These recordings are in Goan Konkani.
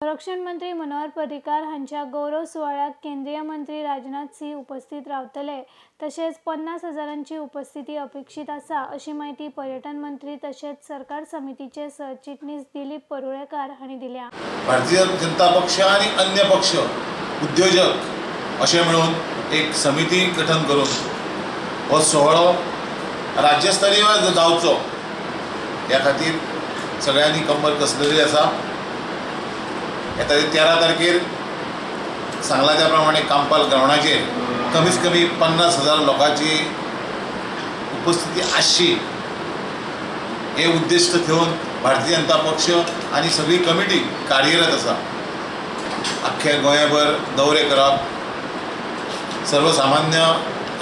संरक्षण मंत्री मनोहर पर्रीकार हांच्या गौरव सुवाळ्याक केंद्रीय मंत्री राजनाथ सिंह उपस्थित रावतले. तशेंच 50 हजारांची उपस्थिती अपेक्षीत आसा, अशी म्हायती पर्यटन मंत्री तशेंच सरकार समितीचे सरचिटणीस दिलीप परुळेकार हांणी दिल्या. भारतीय जनता पक्ष आणि अन्य पक्ष, उद्योजक अशें म्हणून एक समिती गठन करून हो सुवाळो राज्यस्तरीय जावचो ह्या खातीर सगळ्यांनी कंबर कसलेली आसा. येता 13 तारखेर सांगला त्या प्रमाणे कांपाल ग्रावंडाचेर कमीत कमी 50,000 लोकांची उपस्थिती आसची हे उद्दिश्ट ठेवन भारतीय जनता पक्ष आनी सगळी कमिटी कार्यरत आसा. अख्ख्या गोंयभर दौरे करप, सर्वसामान्य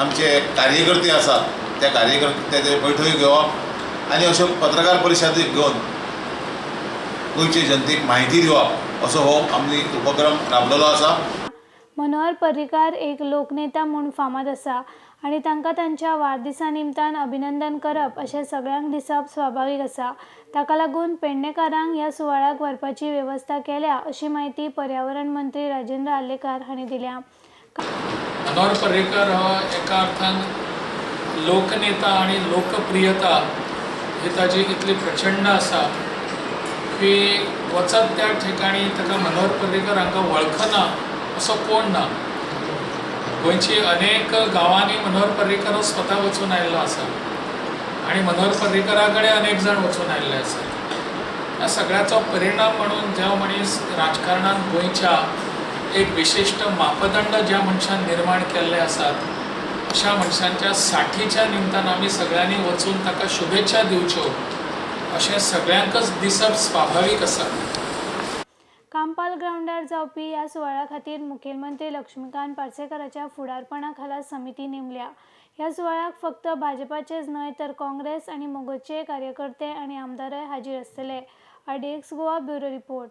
आमचे कार्यकर्ते आसात त्या कार्यकर्त्याचे बैठकी घेवप आनी अश्यो पत्रकार परिशद घेवन गोंयचे जनतेक म्हायती दिवप, असो हो आमी उपक्रम राबयलेलो आसा. मनोहर पर्रीकार एक लोकनेता म्हूण फामाद आसा आनी तांकां तांच्या वाडदिसा निमतान अभिनंदन करप अशें सगळ्यांक दिसप स्वाभावीक आसा. ताका लागून पेडणेकारांक ह्या सुवाळ्याक व्हरपाची वेवस्था केल्या, अशी म्हायती पर्यावरण मंत्री राजेंद्र आर्लेकार हांणी दिल्या. मनोहर पर्रीकर हो एका अर्थान लोकनेता आणि लोकप्रियता ही ताजी इतली प्रचंड आसा की वचत त्या ठिकाणी ताका मनोहर पर्रीकर हांकां वळखना असो कोण ना. गोंयची अनेक गांवांनी मनोहर पर्रीकर हो स्वता वचून आयिल्लो आसा आनी मनोहर पर्रीकरा कडेन अनेक जाण वचून आयिल्ले आसात. ह्या सगळ्याचो परिणाम म्हणून जो मनीस राजकारणांत गोंयच्या एक विशिश्ट मापदंड ज्या मनशान निर्माण केल्ले आसात, अशा मनशांच्या साठीच्या निमतान आमी सगळ्यांनी वचून ताका शुभेच्छा दिवच्यो अशें सगळ्यांकच दिसप स्वाभावीक आसा. कांपाल ग्रावंडार जावपी ह्या सुवाळ्या खातीर मुखेलमंत्री लक्ष्मीकांत पार्सेकाराच्या फुडारपणा खाला समिती नेमल्या. ह्या सुवाळ्याक फक्त भाजपाचेच न्हय तर काँग्रेस आनी मगोचे कार्यकर्ते आनी आमदारय हाजीर आसतले. RDX Goa, bureau report.